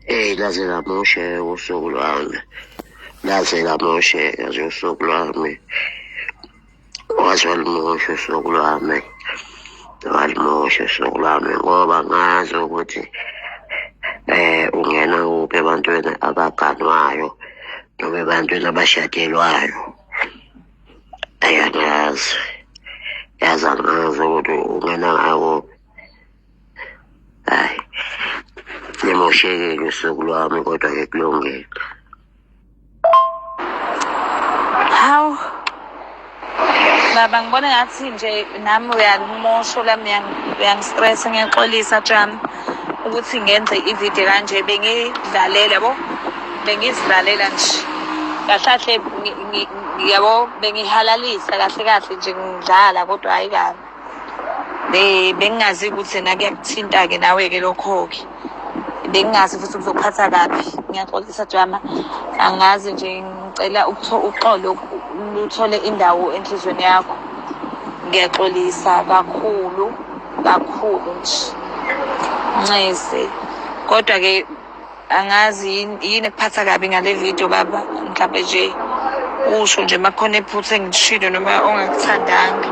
Eyi, laze lamosheka usuku lwami, laze lamosheka nje usuku lwami, waze walimosha usuku lwami, walimosha usuku lwami ngoba ngazi ukuthi ungena kuphi ebantwini abaganwayo noma ebantwini abashadelwayo. Eyi, angazi, yazi angazi ukuthi ungena ngakuphi. Hayi, limoshekile usuku lwami kodwa-ke kulungile. Hawu baba, ngibona ngathi nje nami uyalimosha lami, uyangistress. Ngiyaxolisa Jam ukuthi ngenze ividiyo kanje, bengidlalela yabo, bengizidlalela nje kahle kahle, yabo, bengihalalisa kahle kahle nje ngidlala, kodwa hhayi kabi. Bengingazi ukuthi yena kuyakuthinta-ke nawe-ke lokho-ke, bengingazi futhi kuzokuphatha kabi. Ngiyaxolisa Jama, angazi nje, ngicela uxolo luthole indawo enhliziyweni yakho. Ngiyaxolisa kakhulu kakhulu nje, ncese. Kodwa-ke angazi yini ekuphatha kabi ngale video baba, mhlawumbe nje usho nje uma kukhona iphutha engilishilo noma ongakuthandanga.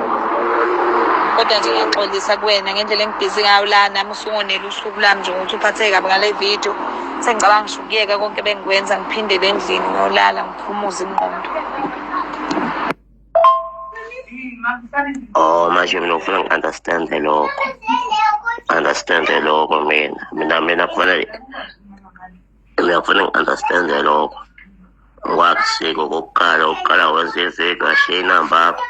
Kodwa nje ngiyaxolisa kuwena ngendlela engibhizi ngayo la, nami usungonela usuku lami nje ngokuthi uphatheke kabi ngale video. Sengicabanga ngisho ukuyeka konke ebengikwenza ngiphindele endlini ngiyolala ngiphumuze ingqondo. Oh, manje mina ngifuna ngi-understande lokho, understande lokho mina mina mina kufanele, mina kufanele ngi-understande lokho ngwakusiko kokuqala uqala wenza ividiyo ashiye inamba yakho,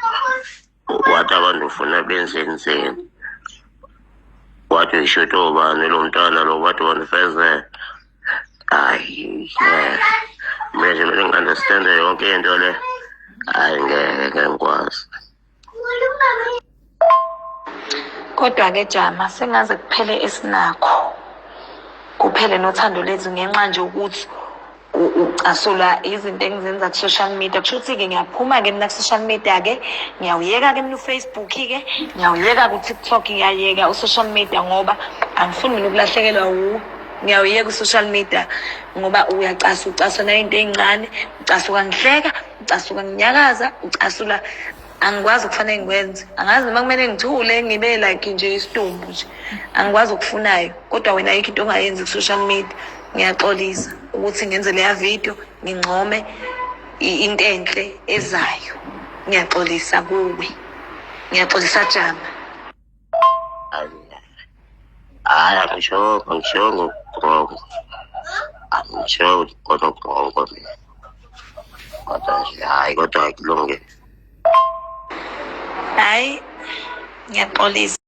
wathi abantu ufuna benzenzeni, wathi uyishuthi obani lo mntwana lo, wathi wanifezela. Hayi, ngeke mina nje kumele ngi-understande yonke into le, hhayi ngeke, ngeke ngikwazi. Kodwa-ke Jama, sengaze kuphele esinakho, kuphele nothando lethu ngenxa nje ukuthi ucasulwa izinto engizenza ku-social media. Kusho ukuthi-ke ngiyaphuma-ke mina ku-social media-ke, ngiyawuyeka-ke mina u-Facebook-ke, ngiyawuyeka-ke u-TikTok, ngiyayeka u-social media ngoba angifuni mina ukulahlekelwa wuwe. Ngiyawuyeka u-social media ngoba uyacasa, ucaswa nayinto ey'ncane, ucasuka ngihleka, ucasuka nginyakaza, ucasula angikwazi okufanele ngikwenze. Angazi noma kumele ngithule ngibe like nje isidumbu nje, angikwazi okufunayo. Kodwa wena ayikho into ongayenzi ku-social media. Ngiyaxolisa ukuthi ngenze leya video ngincome into enhle ezayo. Ngiyaxolisa kuwe, ngiyaxolisa Jama. Hhayi, angishongo, angishongo wrong, angishongo ukuthi khona oku-wrong mina, kodwa nje hhayi, kodwa kulungile. Hhayi, ngiyaxolisa.